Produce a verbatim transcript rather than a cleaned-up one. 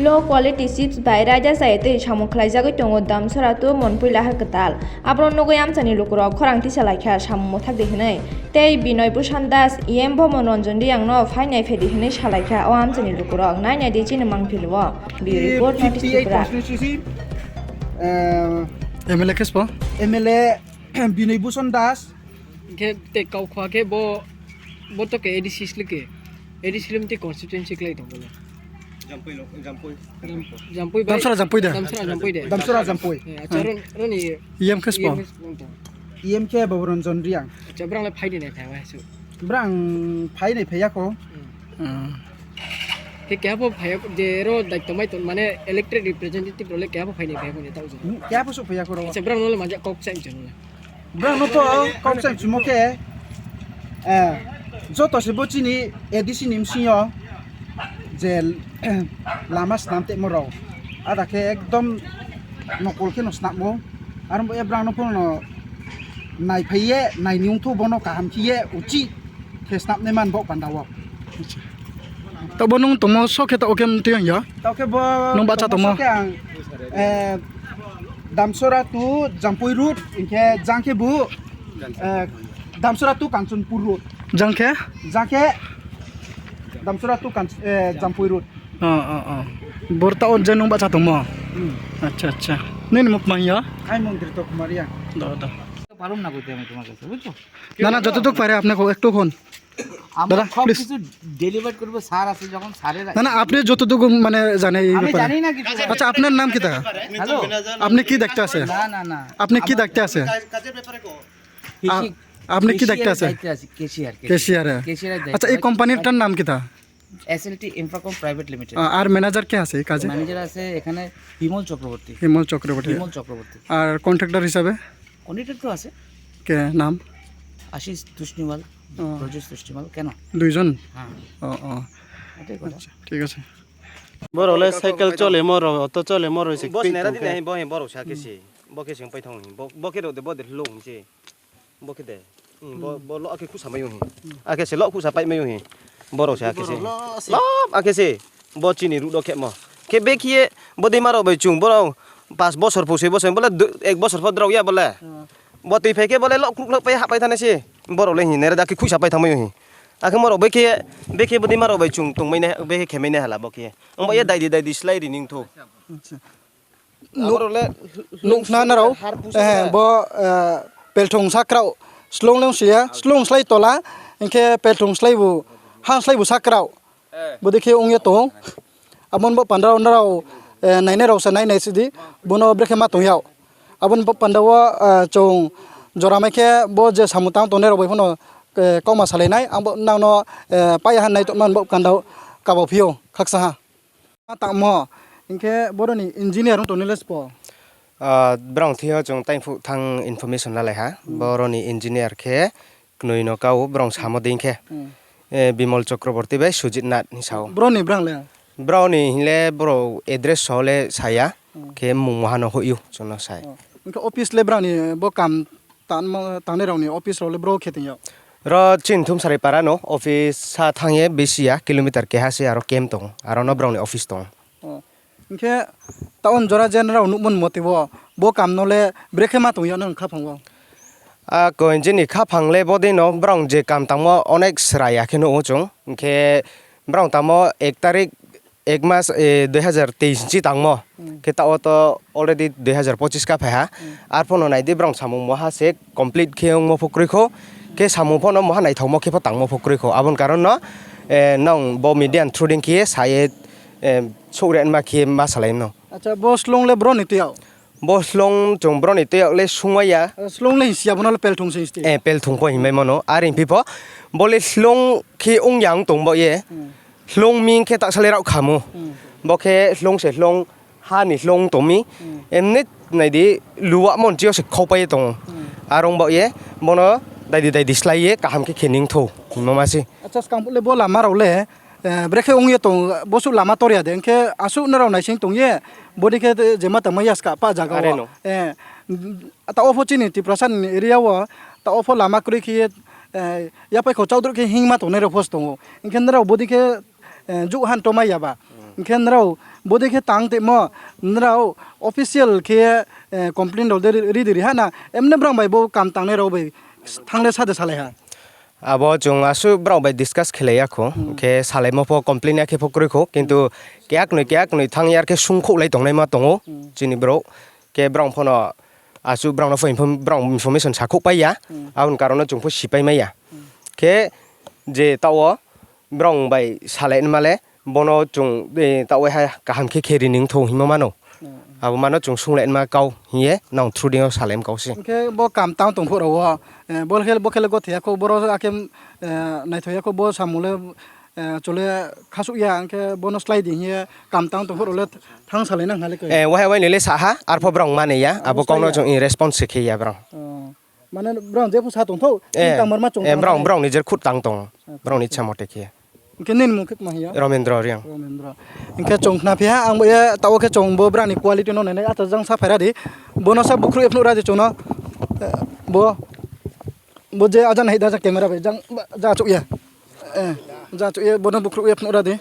Low quality chips bai raida chayatwi samung khlaijagwi tongo Damsora to Monpui Lahar Kwtal. Aboro nugwi amchaini lukurok khorang tisa laikha samung mwthakdi hwnwi. Tei Binoy Bhushan Das, E M Bhoman Ranjan Riyangno phainai phaidi hwnwi salaikha o amchaini lukurok. Nainai di chini mangpili o. Bureau Report, Notice Tripura. Constituency, eh, M L A khe sbo? M L A Binoy Bhushan Das. Hingke tei kok khwa khe bo, bo to ke A D C sle ke, A D C sle mte constituency klai tong bole. Jampui lo, Jampui. Jam-, Jampui bai. Damsara Jampui de. Damsara Jampui de. Damsara Jampui. Eh, acha ron, ron i E M khe sbo? E M khe sbo tong. E M khe Bhoban Ranjan Riyang. Acha brang le phai di nai phai wa su. Brang phai nai phai ya ko. Hmm. Hmm. Khe keha pho phai ya ko, je ro daityo mai ton mane elected representative ro le keha pho phai nai phai ya ko ne tao jang. Hmm, keha pho su phai ya ko ro. Acha brang no le manja kok chang chang le. Brang no to kok chang chumo khe, eh, joto se bo chini A D C ni msing yo je lama snam temo rok. Ada khe ekdom nokol khe no snamo. Aro bo e brang no phono nai phai ye, nai ni wngthu bono kaham khe ye uchi khe snap nai man bo panda o. To bo nung tongmo sok khe to oke mtwi ya? To khe bo nung bacha tongmo tongmo? Sok khe ang, eh, Damsora to Jampui road, hingkhe jang khe bo, eh, Damsora to Kanchanpur road. Jang khe? Jang khe Damsora to Kanch-, eh, Jampui road. Oh, oh, oh. Bor ta o je nung bacha tongmo? Hmm. Acha, acha. Nini muk mang ya? Ai mung Drito Kumar ya. Do, do. পারুম না কইতে আমি তোমার কাছে, বুঝছো? না, না, যতটুকু পারে আপনি কো-, একটু কন। আমরা দাদা, সব please। কিছু ডেলিভার করবো, স্যার আছে যখন, স্যারের না, না, আপনি যতটুকু মানে জানে এই আমি ব্যাপারে। জানি না কিছু। আচ্ছা, আপনার নাম কিতা? হ্যালো? আপনি কি দেখতে আছে? না, না, না। আপনি কি আমার দেখতে আছে? কাজের ব্যাপারে কো। কৃষি, আ-, আপনি কি ক্যাশিয়ারের দেখতে আছে? দায়িত্বে আছি, ক্যাশিয়ার, ক্যাশিয়ার। ক্যাশিয়ারে। ক্যাশিয়ারের দায়িত্বে আচ্ছা, এই আছি। কোম্পানিটার নাম কিতা? এস এল টি ইনফ্রাকম প্রাইভেট লিমিটেড। আ-, আর ম্যানেজার কে আছে এই কাজে? ম্যানেজার আছে এখানে বিমল চক্রবর্তী। বিমল চক্রবর্তী। বিমল চক্রবর্তী। আর কন্ট্রাক্টর হিসাবে? কন্ট্রাক্টর তো আছে। কে নাম? আশিস তুষ্টিমাল, ও। ব্রজেশ তুষ্টিমাল। কেন? দুইজন? হ্যাঁ। ও, ও। এটাই কথা। আচ্ছা, ঠিক আছে। Borok le cycle chole moro, auto chole moro se. Bo sinera di nahi, bo he borok sa khe se. Bo khe se wng pai thang bo, bo khe rode bo de lo hing se. Bo khe de. Hmm, bo, bo lo akhe khusa mai o hi. Akhe se lo khusa pai mai o hi. Borok se akhe se. Borok lo se. Lo akhe se. Bo chini road o khe mo. Khe be khiye bo de maro bai chung borok pas bosor pho se bosor bole du-, ek bosor pho drok ya bole. Hmm. Bo twi phai khe bole lo kruk lok pai ha pai thane se. Borok le hi nere da khe khusa pai thang mai o hi. Akhe moro be khe, be khe bo de maro bai chung tong mai ne, be khe khe mai ne hala bo khe. Ong ba ye dai di dai di slai ri ning tho. Acha. Aborok le nukna narao, har pusa eh, na. Bo, eh, pelthong sakrao, slong leng siya, slong slai tola, hingke pelthong slai bu, han slai bu sakrao. Eh. Bodi khe ongya tongo. Abon bo pandao narao, eh, nainai rao sa nai nai sidi, bono brekhe ma tongyao. Abon bo pandao, eh, chong jora mai khe bo je samung tang tongnai rao bai phano, eh, kokma salai nai, ang bo nang no, eh, pai han nai tongma bo pandao kabo phio, khaksa ha. Ma tangmo, hinkhe boroni engineer wng tongni le spo? Ah, borok thwiyo chwng taiphuk thang information lalai ha. Hmm. Boroni engineer khe kwnwi no kao, borok samo dei khe, hmm, eh, Bimal Chakraborty bai Sujit Nath hinwi sao. Boroni borang le? Boroni hinle borok address so le saya, hmm, khe mung moha no hoyo chwngno sai. Oh. Hinkhe office le borani bo kam tanma, tangnai rokni office rok le bro khe tongyo? Ro chini Thumsari para no office sa thangye bisi ya kilometer keha se aro camp tongo, aro no borokni office tongo. Oh. Hinkhe taon jora je norok nukmani mote bo, bo kam no le brekhe ma tongyo nang khaphang o? A ko jeni khaphang le bodei no borok je kam tangmo onek sraya khe nugo chwng, hinkhe borok tamo ek tarik ek mas, eh, dui hazar teis ni tangmo. Hmm. Khe ta o to already dui hazar pochis ka phaiha. Hmm. Arphono naidi borok samung moha se complete khe wngmo pho kwrwi kho. Khe samung phono moha naithokmo khe pho tangmo pho kwrwi kho. Aboni karon no, eh, nong bo media ni through ding khe saye, eh, sugre ma khe ma salai no. Acha, bo slong le boroni twiyo? Bo slong chwng boroni tei le sungmaya. Slong le hinsiya bono le pelthung se hinsti. Eh, pelthung po hinmai mano. Ar himpi po bo le slong khe ong yang tong bo ye. Hmm. Slong ming khe tak sale rok khamu. Hmm. Bo khe slong se slong ha ni slong tong mi. Hmm. Emne nai di luwa mon chio se khopai tong. Hmm. Arong bo ye bono dai di dai di slai ye kaham khe khening tho. Mama si. Acha, skang le bo lama rok le Eh, brekhe wngya tong, bosu lama torya de, hwnkhe aswk norok naising tongye, bodi khe jema tangma yaska pa jaga o. Are no. Eh, ta opho chini Tiprasa ni area o, ta opho lama kwrwi khe, eh, yapai kho chaudruk khe hingma tongnai rok pho tongo. Hwnkhe norok bodi khe, eh, juk han toma yaba. Hwnkhe nrao bodei khe tang tongmo, nrao official khe, eh, complain rok de ri di ri ha na, emne brang bai bo kam tangnai rok bai thangle sade salai ha? Abo chwng aswk brao bai discuss khlai ya kho, hmm, khe salaimo pho complain ya khe pho kwrwi kho, kintu keyak nwi keyak nwi thang yar khe sung khouh lai tongnai ma tongo, hmm, chini bro. Khe brao phono aswk brao no pho inform-, brao information sa khouh pai ya, hmm, aboni karon no chwng pho si pai mai ya. Hmm. Khe je tao brao bai salai male, bono chwng, eh, tao hai kaham khe khe ri ning thung hinma mano. Hmm. Abo mano chwng sung lai ma kau hiye nang through ding o salai kau se. Hwnkhe bo kam tang tong phuru o, eh, bo khe, bo khe le go thaya kho, boro akhe, eh, naithok ya kho, bo samung le, eh, chole khasuk ya, hwnkhe bono slai di hiye kam tang tong phuru le thang salai nang hale khe. Eh, wahai wai nile saha, arpho brao mani ya, abo kau no chwng, eh, response se khe ya brao. Oh. Mane brao jepho sa tong thok, eh, tang mar ma chwng eh, tang brao, thok. Brao ni jer khut tang tong, acha, brao ni acha. Ichha mote khe. Hwnkhe nini mung khe tma hiya? Romendro Reang. Romendro. Hwnkhe chwng khna phiya, ang bo ye tao khe chwng bo brani quality no nainai, acha jang sa phaira di. Bono sa bukhru phunuk ra di chwngno. Eh, bo, bo je ajan hai da camera bai jang, ba, ja chuk ya. Eh, ja chuk ya, bono bukhru phunuk ra di.